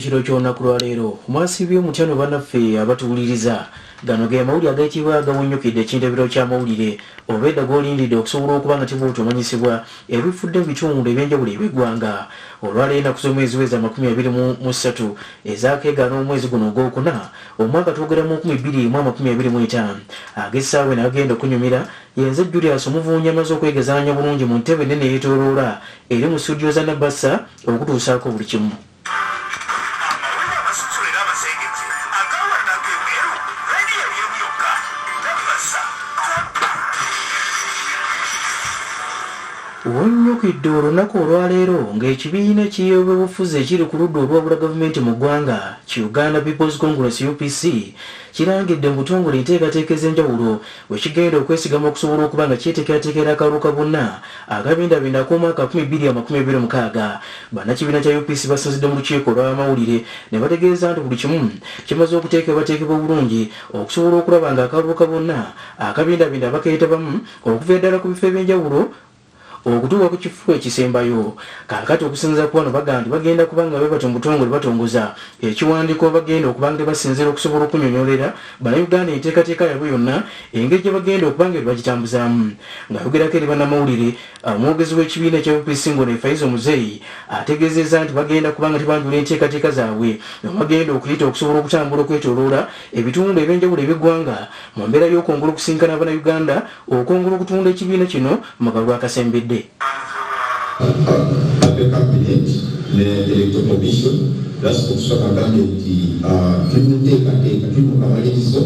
Ekiro ky'olunaku lwa leero mwasiibye mutya no bannaffe abatuwuliriza? Gano ge mawulire agayitibwa agawunnyukidde ekintebero ky'amawulire obwedda g'olindidde okusobola okuba nga tibuuti omanyisibwa ebifudde mu bitundu eby'enjawulo eby'eggwanga. Olwaleero ennaku z'omwezi weza 23 ez'akeegaana omwezi guno ogwokuna omwaka twogera mu 2025, ag'essaawa eno agenda okunyumira yenze Julius Omuvuunyi amaze okwegezaanya bulungi mu ntebe ennene eyeetooloola eri mu studio za Nabassa okutuusaako buli kimu. Amawulire amasunsule era amasengejje agawano n'agebweru, leediyo y'emu yokka, Nabassa. Wonnyukidde olunaku olwaleero ng'ekibiina ky'ebyobufuzi ekiri ku ludda oluwabula gavumenti mu ggwanga ki Uganda People's Congress UPC kirangidde mu butongole enteekateeka ez'enjawulo bwe kigenda okwesigama okusobola okuba nga kyeteekerateekera akalulu ka bonna akabindabinda ak'omwaka 2026. Bannakibiina kya UPC basinzidde mu lukiiko olw'amawulire ne bategeeza nti buli kimu kimaze okuteekebwateekebwa obulungi okusobola okulaba ng'akalulu ka bonna akabindabinda bakeetabamu okuviira ddala ku bifo eby'enjawulo okutuuka ku kifo ekisembayo. Kaakati okusinziira ku bano bagamba nti bagenda kuba nga bwe batyo mu butongole batongoza ekiwandiiko bagenda okuba nga basinziira okusobola okunnyonnyolera Bannayuganda enteekateeka yaabwe yonna engeri gye bagenda okuba nga bagitambuzaamu. Ng'ayogerako eri bannamawulire, omwogezi w'ekibiina ekya UPC ng'ono ye Faizo Muzeeyi ategeezezza nti bagenda kuba nga tebanjula enteekateeka zaabwe nga bagenda okuyita okusobola okutambula okwetooloola ebitundu eby'enjawulo eby'eggwanga mu mbeera y'okwongera okusinkana Bannayuganda okwongera okutunda ekibiina kino mu kalulu akasembedde. Party cabinet ne Electoral Commission era agambye nti tuli mu nteekateeka, tuli mu kamalirizo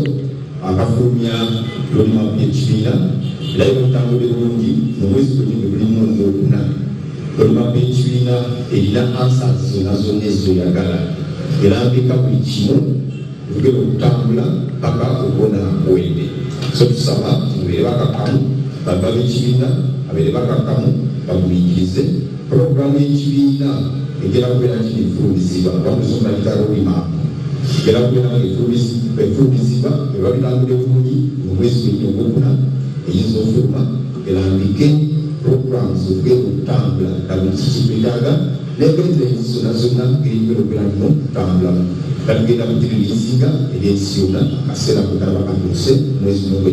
akafulumya roadmap y'ekibiina, era ebitambudde bulungi. Mu mwezi gwennyini gwe tulimu ogwokuna, roadmap y'ekibiina erina answers zonna zonna ezoyagala, erambika buli kimu tugenda okutambula paka okubona kuwedde. So tusaba mubeere bakakkamu, baba b'ekibiina babeere bakakkamu, bagumiikirize. Puroguramu y'ekibiina egenda kubeera nti efulumizibwa bamuzungu bagita roadmap, egenda kubeera nga efulumizibwa eba bitambudde bulungi mu mwezi gwennyini ogwokuna, eyinza ofuluma erambike programs okugenda okutambula na buli kiki twetaaga ne guidelines zonna zonna ngeri tugenda okubeera nno tutambulamu nga tugenda kugireleasinga eri ensi yonna akaseera kwe kalaba katuuse mwezi guno gwe.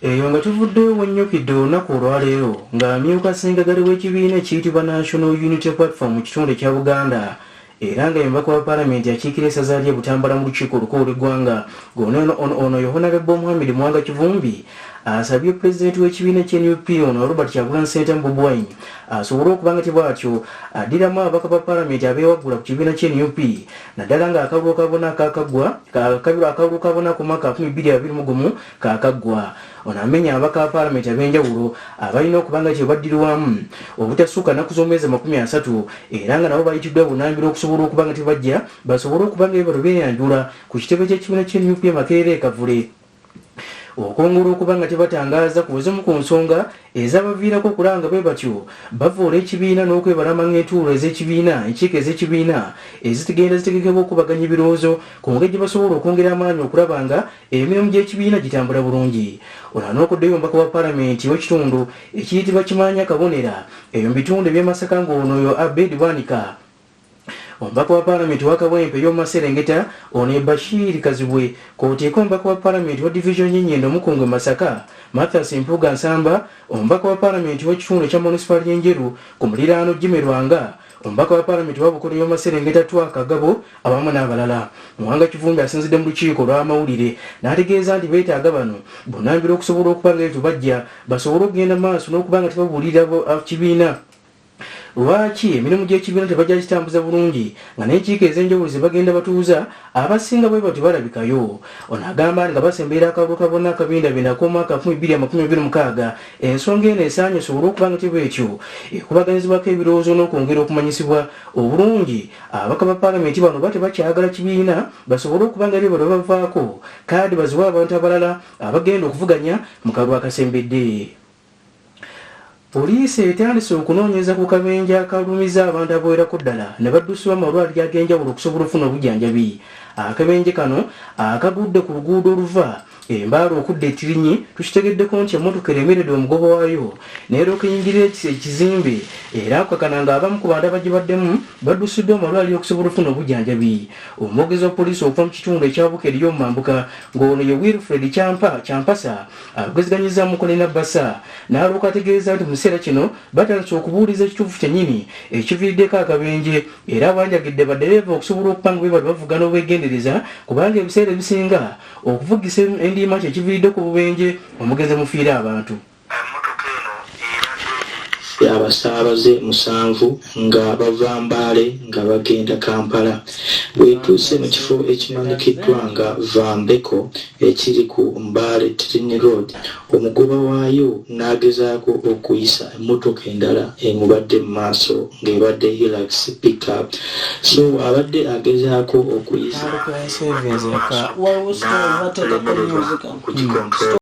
Eyo nga tuvuddeyo, wennyukidde olunaku olwaleero ng'amyuka ssengagale w'ekibiina ekiyitibwa National Unity Platform mu kitundu ekya Buganda era nga ye mubaka wa paalamenti akiikira essaza ly'e Butambala mu lukiiko olukulu olw'eggwanga, ono ye Honorable Muhammad Muwanga Kivumbi, asabye pulezidenti w'ekibiina ekya NUP ono Robert Kyagulanyi Ssentamu Bobi Wine asobole okuba nga tebwatyo addiramu ababaka ba paalamenti abeewaggula ku kibiina kya NUP, naddala ng'akalulu ka bonna akakaggwa, akalulu ka bonna ku mwaka 2021 kaakaggwa. Ono amenya ababaka ba paalamenti ab'enjawulo abalina okuba nga kyebaddirwamu obutasukka nnaku z'omwezi 30, era nga nabo bayitiddwa bunnambiro okusobola okuba nga tebajja basobole okuba nga ebibalo byeyanjula ku kitebe ky'ekibiina kya NUP e Makerere e Kavule okwongera okuba nga tebatangaaza ku buzimu ku nsonga ezabaviirako okulaba nga bwe batyo bavoola ekibiina n'okwebalama ng'entuulo ez'ekibiina, enkiiko ez'ekibiina ezigenda zitegekebwa okubaganya ebirowoozo ku ngeri gye basobola okwongera amaanyi okulaba nga emirimu gy'ekibiina gitambula bulungi. Ono anokoddeyo omubaka wa paalamenti w'ekitundu ekiyitibwa Kimaanya Kabonera eyo mu bitundu eby'e Masaka ng'ono oyo Abed Bwanika, omubaka wa paalamenti wa Kawempe ey'omu Maserengeta ono ye Bashir Kazibwe, kw'oteeka omubaka wa paalamenti wa divizoni y'e Nyendo Mukungwe Masaka Mathias Mpuuga Nsamba, omubaka wa paalamenti w'ekitundu ekya munisipaali y'e Njeru ku muliraano Jimmy Lwanga, omubaka wa paalamenti wa Bukoto y'omu Maserengeta Twaha Kagabo awamu n'abalala. Muwanga Kivumbi asinzidde mu lukiiko olw'amawulire n'ategeeza nti beetaaga bano bunnambiro okusobola okuba nga ekyo bajja basobole okugenda mu maaso n'okuba nga tebabuulirira kibiina lwaki emirimu gy'ekibiina tebajja kitambuza bulungi nga n'enkiiko ez'enjawulo ze bagenda batuuza abasinga bwe batyo balabikayo. Ono agamba nti nga basemberera akalulu ka bonna akabindabinda ak'omwaka 2026, ensonga eno esaanye esobole okuba nga teba etyo ekubaganyizibwako ebirowoozo n'okwongera okumanyisibwa obulungi ababaka ba paalamenti bano oba tebakyagala kibiina basobole okuba nga ebyo bwe bavaako kaadi baziwe abantu abalala abagenda okuvuganya mu kalulu akasembedde. Poliisi etandise okunoonyereza ku kabenje akalumiza abantu abawerako ddala ne baddusibwa mu malwaliro ag'enjawulo okusobola okufuna obujjanjabi. Akabenje kano akagudde ku luguudo oluva Embaale okudda e Tirinyi tukitegeddeko nti emmotoka eremeredde omugoba waayo n'eryoka eyingirira ekizimbe era akakana ng'abamu ku bantu abagibaddemu baddusiddwa mu malwaliro okusobola okufuna obujjanjabi. Omwogezi wa poliisi okuva mu kitundu ekya Bukedi y'omumambuka ng'ono ye Wilfred Kyampa Kyampasa ageziganyizaamuko ne Nabbasa n'alwoka ategeeza nti mu kiseera kino batandise okubuuliza ekituufu kyennyini ekiviiriddeko akabenje era awanjagidde baddereeva okusobola okuba nga bwe bavuga n'obwegendereza kubanga ebiseera ebisinga okuvugisa endiima kye kiviiriddeko obubenje omugenze mufiire abantu. Emmotoka eno ebadde etisse abasaabaze musanvu nga bava Mbale nga bagenda Kampala. Bw'etuuse mu kifo ekimanyikiddwa nga Vambeko ekiri ku Mbale Tirinyi Road, omugoba waayo n'agezaako okuyisa emmotoka endala emubadde mu maaso ng'ebadde Hilux Pickup. So abadde agezaako okuyisa Waliwo story bateekako n'alemererwa music. okugikontrol.